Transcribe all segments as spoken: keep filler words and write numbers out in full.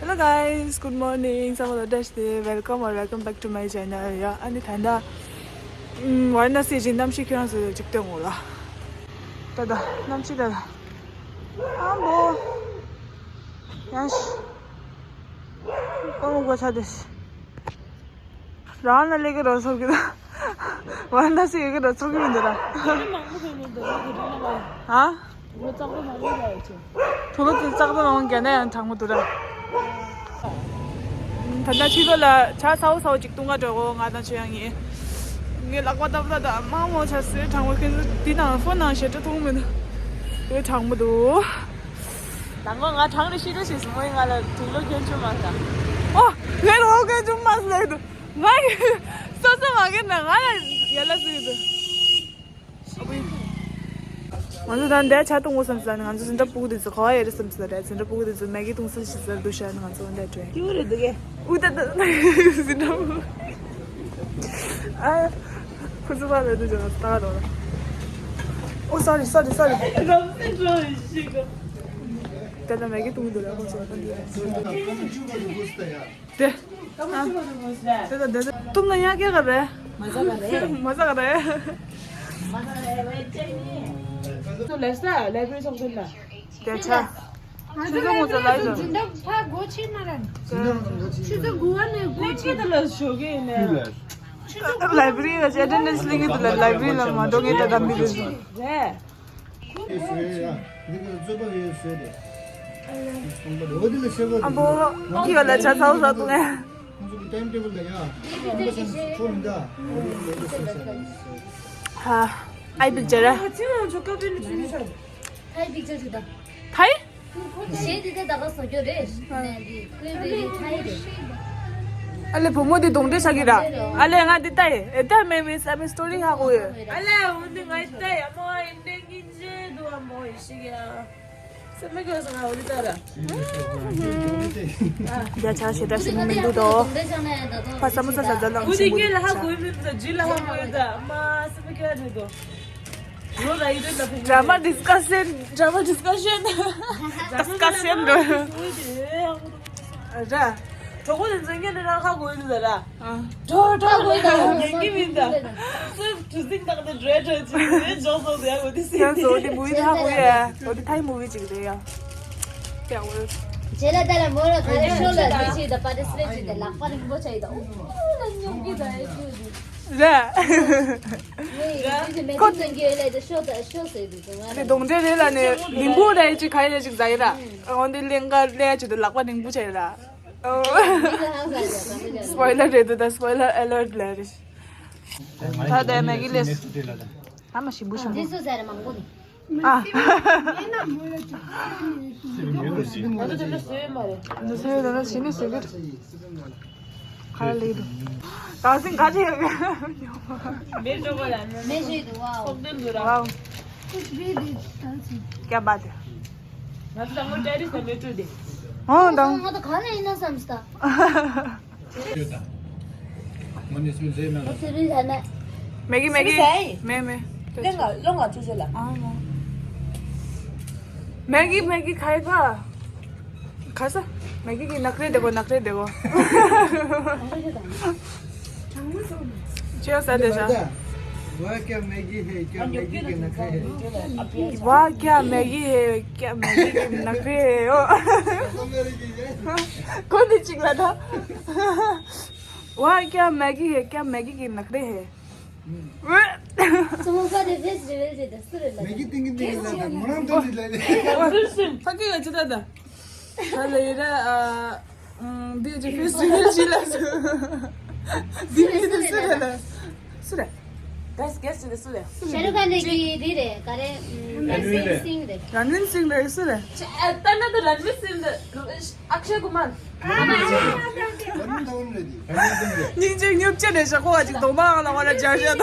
Hello guys, good morning. ཚང་མ་ལ་བཀྲ་ཤིས་བདེ་ལེགས། Welcome or welcome back to my channel. ཡ། ཨ་ནི་ད་ལྟ་ཝཱ་ར་ཎ་སི་གི་གནམ་གཤིས་ཁྱེད་རང་ཚོ་ཅིག་སྟོན་འོང་ལ། ད་ལྟ་གནམ་གཤིས་ད་ལྟ། ཨ་མོ། ཡ་ཤི། ཨོ་མོ་གོ་ཚ་དེ་སི། རང་ལ་ལས་ཀ་རོ་ཚོགས་ཀྱི་ད། ཝཱ་ར་ཎ་སི་ཡོད་ཀྱི་རོ་ཚོགས་ཀྱི་མི་འདུག་ར། ཧ། ལོ་ཙག་པ་མང་པོ་ཡོད་ཅེ། ཐོ་ལོ་ཙག་པ་མང་པོ་རྒྱ་ནག་ཡང་གྲང་མོ་འདུག་ར། ད་ལྟ་ཕྱི་ལོགས་ལ་ཇ་ཚ་བོ་ཚ་བོ་ཅིག་བཏུང་ག་འགྲོ་གོ། ང་དང་ཆོས་དབྱངས་གཉིས། ངའི་ལག་པ་ཏག་ཏག་ཏག་མང་མོ་ཆ་སེ་གྲང་མོ་ཁེན་འདི་ནང་ཕོ་ནང་ཞེ་དྲག་འཐུང་མི་འདུག་དེ་གྲང་མོ་འདུག་དང་པོ་ང་གྲང་རེ་ཤི་རེ་ཞེས་སུ་མོ་ཡིན། ང་ལ་དུག་ལོ་ཁྱོད་ཆུ་མ་ཟ། ཨོ། ལས་རོ་ཁྱོད་ཆུ་མ་ཟ་ལས་འདུག་ང་གི་སོ་སོ་མ་གི་ན་ང་ལ་ཡ་ལ་ཟིག་དུ། ང་ཚོ་ད་འདས་ཆ་གཏོང་དགོས་བསམ་ཟ་ནི། ང་ཚོ་འཛིན་གྲྭ་ཕྲུ་གུ་དེ་ཚོ་ག་བ་ཡོད་རེད་བསམ་ཟ་རེད། འཛིན་གྲྭ་ཕྲུ་གུ་དེ་ཚོ་མེ་གི་གཏོང་ས་ཞིག་ཟ་འདུག་ཤ་ནི། ང་ཚོ་འདས་འགྲོ་ཡ། ཀྱི་འུ་རེད་འདུག་གས། འུ་ད་ད་འཛིན་གྲྭ་ཕྲུ་གུ། ཨ། ཁོ་ཚོ་བ་ལ་འདུག་ཅག་ང་ཚོ་ད་ག་རོགས་ལ། ཨོ། སོ་རི་སོ་རི་སོ་རི། རང་སེམས་ཁྲོ་ཡི་ཤི་ག་དེ་ལ་མེ་གི་གཏོང་འདུག་ལ་ཁོ་ཚོ་ད་འདི་རེད། དེ། ཨ། དེ་དང་དེ་དང་གཏུམ་ན་ཡག་གེ་ག་རེད། མ་ཟ་ག་རེད། མ་ཟ་ག་རེད། མ་ཟ་ག་རེད། ཝེ་ཅེ་ནི། ཚོ་ལེ་ས་ལེ་བི་རི་སོང་དུ་ན། དེ་ཆ། ང་ཚོ་ང་ཚོ་ལ་ཡོད། འཛིན་གྲྭ་ཕ་སྒོ་ཕྱེ་མ་རན། ཆུ་ཚོད་དགུ་པ་ནས་སྒོ་ཕྱེ། ལེགས་ཀྱི་དུ་ལ་ཞོགས་ཀྱི་ཡིན་ནས། ལའི་བྷི་རི་ལ་ཨེ་ཊེན་ཌེན་སི་ལེན་གྱི་དུ་ལ་ལའི་བྷི་རི་ལ་མ་འགྲོ་ངེས་ད་དམ་པི་དུ་ཞིག་རེད། ཨ་བོ། ཁྱི་ཡོད་ལ་ཆ་ཚ་བོ་ཟ་འདུག་ངས། ཧ། ཨའི་པིག་ཅར་ར། ཐའི་པིག་ཅར་ཅིག་དང་། ཐའི། གཞས་འདི་དེ་ད་ག་བཟོ་རྒྱུ་རེད། ཨ་ལེ་བུ་མོ་འདི་གདོང་འདྲེ་ཆགས་ཀྱི་ར། ཨ་ལེ་ང་འདི་ལྟ་ཡི། ཨེ་ད་མེ་མེ་ས་མེ་སི་ཊོ་རི་ཧ་གོ་ཡོད། ཨ་ལེ་འོ་འདི་ང་ལྟ་ཡ་མོ་ཨ་ཡིན་འདྲེ་སྙིང་རྗེ་འདུག་ཨ་མོ་ཡི་ཤི་ཡ། ས་མེ་ག་ས་ང་འོ་འདི་ལྟ་ར། རྒྱ་ཆ་ཞེ་དྲག་ཞིག་མི་འདུག་དོ། ཕ་ས་མོ་ས་ས་ཛ་ལང་འོ་འདི་ཞིག་མི་ངེད་ལ་ཧ་འདུག་ཆ། གོ་མི་འདུག་ཇི་ལ་ཧ་མོ་ཡོད་ད་མ་ས་མེ་ག་རེད་དོ། Drama discussion, drama discussion. Discussion. ར། གྲོགས་པོ་དེ་ཚོ་ངས་ནི་རང་ཁ་གོ་ཡིན་ཟེར་ར། ཨ། གྲོགས་གྲོགས་གོ་ཡིན་ད་ངན་གྱི་མིན་ད། སུ་གྲུ་གཟིངས་བཏང་ནས་འགྲོ་འགྲོ་ཅིག་ནས་འཇོག་སོང་ཟེར་ཡ་གོ་དེ་སྲིད་ཡང་བཟོ་དེ་མུ་བི་ད་ཧ་གོ་ཡ། འོ་དེ་ཐའི་མུ་བི་ཅིག་རེད་ཡ། ཀྱང་འོ། རྗེས་ལ་ད་ལ་མོ་ར་ག་རེ་ཤོ་ལ་དེ་ཅིག་ད་པར་ཊི་སི་པེཊ་ཅིག་ད་ལག་པ་རིང་པོ་ཆ་ཡི་ད། ཨོ་ལ་ཉོབ་ཀྱི་ད་ཨེ་ཅིག་རེད། ཁོ་ནི་གདོང་འདྲེ་རེད་ལ་ནི་ལིང་བུ་རེད་ཅིག་ག་ཡེ་ཅིག་ཟ་ཡི་ར། འོ་འདི་ལེན་ག་ལེ་ཅིག་ཏུ་ལག་པ་རིང་པོ་བྱས་ར། སྤོའི་ལར་རེད་འདུག་ད་སྤོའི་ལར་ཨེ་ལར་ཊི་ལ་རེད། ད་དེ་མེ་གི་ལེས། ཨ་མ་ཞིམ་པོ་ཞིམ་པོ། འདི་སུ་ཟ་ར་མང་པོ་ནི། ཨ། ང་ཚོ་དེ་འདྲ་བཟོས་མ་རེད། འདི་བཟོས་ཡོད་ན་ཞི་ནི་བཟོས་གི་རེད། ག་ལེ་དུ། ད་སིང་ག་ཅི་ཡོད་གི། མེ་འགྲོ་ག་ལ་ནི། མེ་བཟོས་འདུག་ཝའོ། ཁོག་ལྡན་འདུག་ར། ཝའོ། ཀྱ་བ་དེ། ང་ཚོ་དང་པོ་ཏྲེ་རིས་ནས་མེ་སྤྲོད་དེ། ཨོ་དང་། ང་ཚོ་ག་ལེ་ཡིན་ན་བསམ་སྟ། མེ་གི་མེ་གི། མེ་མེ། མེ་གི་མེ་གི་ཁའི་ཁ། ཁ་ས། མེ་གི་གི་ནག་རེ་དེ་གོ་ནག་རེ་དེ་གོ། ཅེས་ཟ་དེ་ཤ། वाह क्या मैगी है, क्या मैगी के नखरे हैं। वाह क्या मैगी है, क्या मैगी के नखरे हैं। ཁོ་འདི་གཅིག་ལ་ད། वाह क्या मैगी है, क्या मैगी के नखरे हैं। समोसा दे भेज दे भेज दे दस रुपए लगा। मैगी टिंग टिंग लगा, मनाम तो नहीं लगा। ཕ་གི་ཡོད་ཅི་ད་ད། ད་ལེ་ར་ཨ། འདི་ཅི་ཕེས་ཊི་ཝལ་ཅི་ལ་སུ། འདི་མི་འདི་སུ་རེད་ལ། སུ་རེད། Best guest ནི་སུ་རེད། ཤ་རུ་ཁ་ནི་གི་འདི་རེད་ག་རེ། རན་ཝིར་སིང་རེད། རན་ཝིར་སིང་རེད་སུ་རེད། ད་ན་ད་རན་ཝིར་སིང་རེད། ཨཀ་ཤེ་ཀུ་མར། སྙིང་རྗེ་ཉོབ་ཅེ་རེད་ཤ་ཁོ་བ་ཅིག་གདོང་པ་ཨང་ལ་བ་ལ་སྦྱར་བཞག་ད།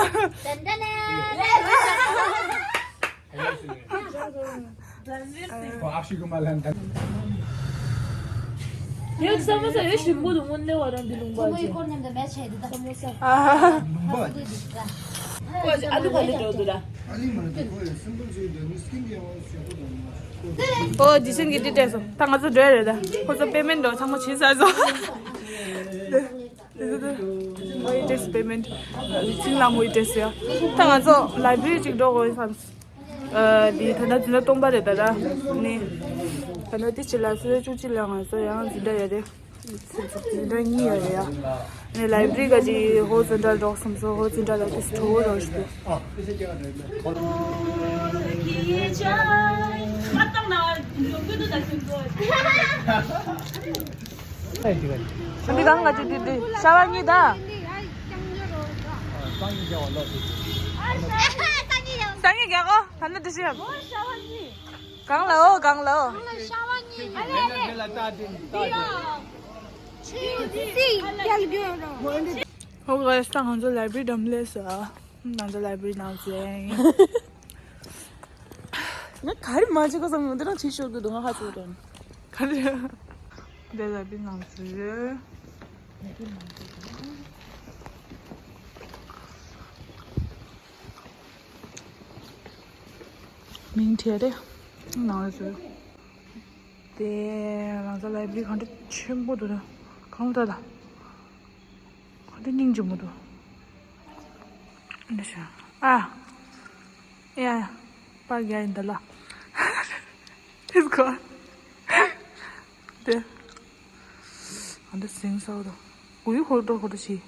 ཁོ་ཨ་ཤི་ཀུ་མ་ལན་ད། ཡོད་ས་མོ་ས་ཡོད་ཞིམ་པོ་འདུག་དངོས་གནས་བ་རང་འདི་ལུང་པ་ཅན། ས་མོ་ས། ཨ་ཧ། ལུང་པ་ཅན། ཨ་ལུ་ཕ་ལུ་འགྲོ་འདུག་ར། ཨོ་ཇི་སན་གྱིས་འདི་སྤྲད་སོང་། ད་ང་ཚོ་འགྲོ་ཡ་རེད། ད་ཁོ་ཚོ་པེ་མེན་འགྲོ་ཚང་མ་བྱེད་ཚར་སོང་། ཝེ་ཊེས་པེ་མེན་ཊི། ཅིང་ལ་ཝེ་ཊེས་ཡ། ད་ང་ཚོ་ལའི་བྷི་རི་ཅིག་འགྲོ་དགོས་བསམ། ཨ། འདི་ད་ལྟ་འཛིན་གྲྭ་སྟོང་པ་རེད་ད་ར། ནི། ད་ལྟ་དེ་ཕྱི་ལ་སོ་བཅུ་གཅིག་ལ་ང་ཚོ་ཡང་འཛིན་གྲྭ་ཡོད་རེད། འཛིན་གྲྭ་གཉིས་ཡོད་རེད་ཡ། ནི་ལའི་བྷི་རི་ག་ཅིག་ཧོ་འཛིན་གྲྭ་འགྲོ་བསམ་སོང་། ཧོ་འཛིན་གྲྭ་ལ་དེ་གྲོ་བོ་རོ་ཞིག་འདུག་འདི་གང་ག་ཅི་དེ་དེ་ཤ་བ་གཉིས་ད། སང་ཉིན་རྒྱག་གོ་ད་ནི་དེ་ཤི་ཡ། གང་ལའོ་གང་ལའོ། ཧོ་ག་ས་ང་ཚོ་ལའི་བྷི་རི་འགྲམ་སླེབས་སོང་། ང་ཚོ་ལའི་བྷི་རི་ནང་ཚན། ང་ག་རེ་མ་བྱེད་གོ་བསམ་ཡོང་། འདི་རང་བྱེད་ཤོར་གི་འདུག་ང་ཧ་ཚོ་དང་། ག་རེ། འདི་ལ་བི་ནང་ཚུལ་རེད། མིང་བྲིས་རེད། ནང་ལ་ཚུལ། དེ་རང་ཚོ་ལའི་བྷི་རི་གང་འདྲ་ཆེན་པོ་འདུག་ན། གང་འདྲ་ལ། གང་འདྲ་སྙིང་རྗེ་མོ་འདུག་འདི་ཤ། ཨ། ཡ། པར་རྒྱག་ཡིན་ད་ལ། ཨིས་གོ། དེ། ཨ་འདི་ཟིང་ས་འོ་དོ། གུ་ཡུ་ཧོར་དོ་ཧོར་དོ་ཞི།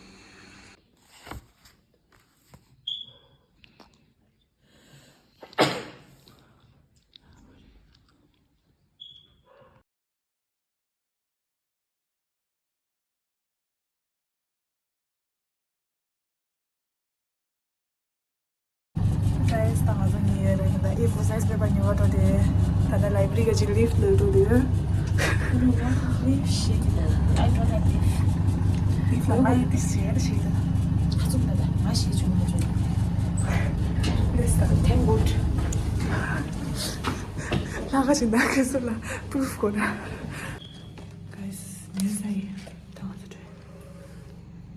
Guys, ད་ང་ཚོ་ཉལ་ཡོད་རེད། ད་ཨེ་ཕོར་སའིཛ་པེ་པར་ཉོ་བ་འགྲོ་དེ། ད་ལྟ་ལའི་བྷི་རི་ག་ཅིག་ལིབ་ལ་འགྲོ་དེ། Leave sheet. I don't have leave. Leave ལ་ང་ཡི་དེ་ཟེར་ཞིག་ད། ཁ་ཚུགས་ད་ད་ང་ཞིག་བྱུང་མ་བྱུང་། Let's start. Thank God. ལྷག་ག་ཞིག་ད་ཁ་སུ་ལ་པུ་རུཕ་གོ་ན། Guys, ཉལ་ས་ཡི་ད་ང་ཚོ་འགྲོ།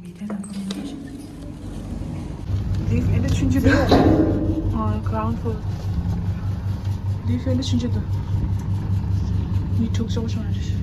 མི་དེ་ལ་ཁོ་མི་དེ་ཞིག་ལིབ་ཨེ་འདྲ་ཆུང་ཆུང་འདུག་ཨ། གྷ་རའུན་ཕོར། ལིབ་ཨེ་འདྲ་ཆུང་ཆུང་འདུག་མི་དྲུག་ཤོག་ཤོག་ཨེ་འདྲ་ཞིག་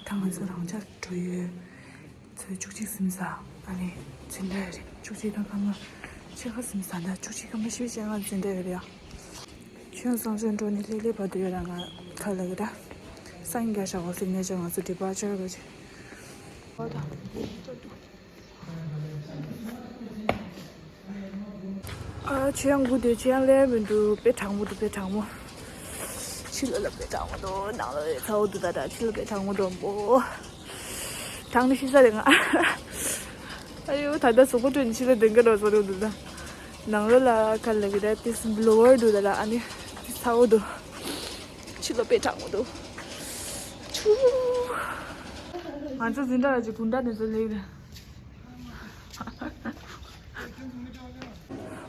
ད་ང་ཚོ་རང་འཇགས་འགྲོ་ཡོད། ཚོད་བཅུ་གཅིག་ཟིན་ས། ཨ་ནི་འཛིན་གྲྭ་རེད། བཅུ་གཅིག་དང་སྐར་མ་ཕྱེད་ཀ་ཟིན་ས། ད་བཅུ་གཅིག་སྐར་མ་བཞི་བཅོ་ལྔ་འཛིན་གྲྭ་ཡོད་རེད་ཡ། ཁྱོད་སང་ཆེན་འགྲོ་ནི་ལྷེ་ལྷེ་བར་དུ་ཡོད་ར། ང་ཁ་ལ་གི་ད་སང་རྒྱ་ཤ་བ་སིག་ནེ་ཅར་ང་ཚོ་ཌི་པར་ཅར་ག་ཅིག་ཨ། ཆུ་ཡང་སྒུག་དུས་ཆུ་ཡང་ལེན་མི་འདུག་དཔེ་གྲང་མོ་འདུག་དཔེ་གྲང་མོ། ཕྱི་ལོགས་ལ་དཔེ་གྲང་མོ་འདུག་ནང་ལོགས་ལ་ཚ་བོ་འདུག་ད་ད་ཕྱི་ལོགས་དཔེ་གྲང་མོ་འདུག་མོ། གྲང་ནི་ཤི་ས་རེད་ང་། ཨ་ཡོ། ད་ལྟ་གཟུགས་པོ་བཀྲུས་ནས་ཕྱི་ལ་སྡོད་གི་རོགས་བཟོ་འདུག་ད་ནང་ལོགས་ལ་ག་ལ་གི་ད་ཏིས་བློ་བར་འདུག་ད་ད་ཨ་ནི་ཏིས་ཚ་བོ་འདུག་ཕྱི་ལོགས་དཔེ་གྲང་མོ་འདུག་ཆུ། ང་ཚོ་འཛིན་གྲྭ་ལ་ཅིག་དགུན་གྲངས་དེ་ཚོ་ལེགས་རེད།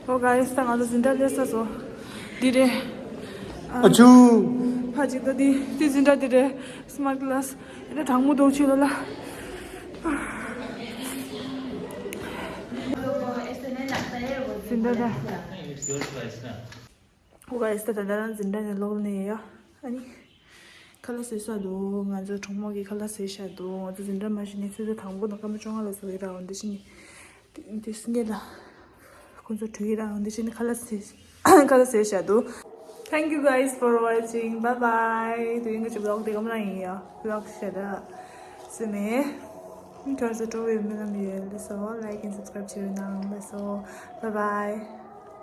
ཨོ་གྷའི་སི། ད་ང་ཚོ་འཛིན་གྲྭ་སླེབས་ཚར་སོང་། འདི་རེད། ཨ། ཨ་ཆུ། ཕ་གཅིག་ད་འདི་འདི་འཛིན་གྲྭ་འདི་རེད། སི་མཱར་ཊི་ཀི་ལཱ་སི། ཨེ་ད་གྲང་མོ་འདུག་ཕྱི་ལོགས་ལ། འཛིན་གྲྭ་རེད། ཨོ་གྷའི་སི། ད་ད་ལྟ་རང་འཛིན་གྲྭ་ནས་ལོག་ནས་ཡོད། ཨ་ནི། ཁ་ལག་བཟོས་ཚར་འདུག་ང་ཚོ་གྲོགས་མོ་གིས་ཁ་ལག་བཟོས་བཞག་འདུག་ང་ཚོ་འཛིན་གྲྭ་མ་ཕྱིན་ནས་ཆུ་ཚོད་དང་པོ་དང་སྐར་མ་བཅོ་ལྔ་ལ་བཟོ་གི་ར། འོ་འདི་ཕྱིན་ནས་དེ་སྔོན་ལ་ཁོང་ཚོ་བྲོས་ཀྱི་ར། འོ་འདི་ཕྱིན་ནས་ཁ་ལག་བཟོས་ཁ་ལག་བཟོས་བཞག་འདུག Thank you guys for watching. Bye bye. དེ་རིང་གི་ཅིག་vlog དེ་གམ་ལ་ཡིན་ཡ། vlog ཤ་ད་སི་མེ། ཁྱོད་ཚོ་སྤྲོ་བའི་སྨོན་ལམ་ཡོད། ལགས་སོ། Like and subscribe བྱེད་རོགས་གནང་། ལགས་སོ། Bye bye.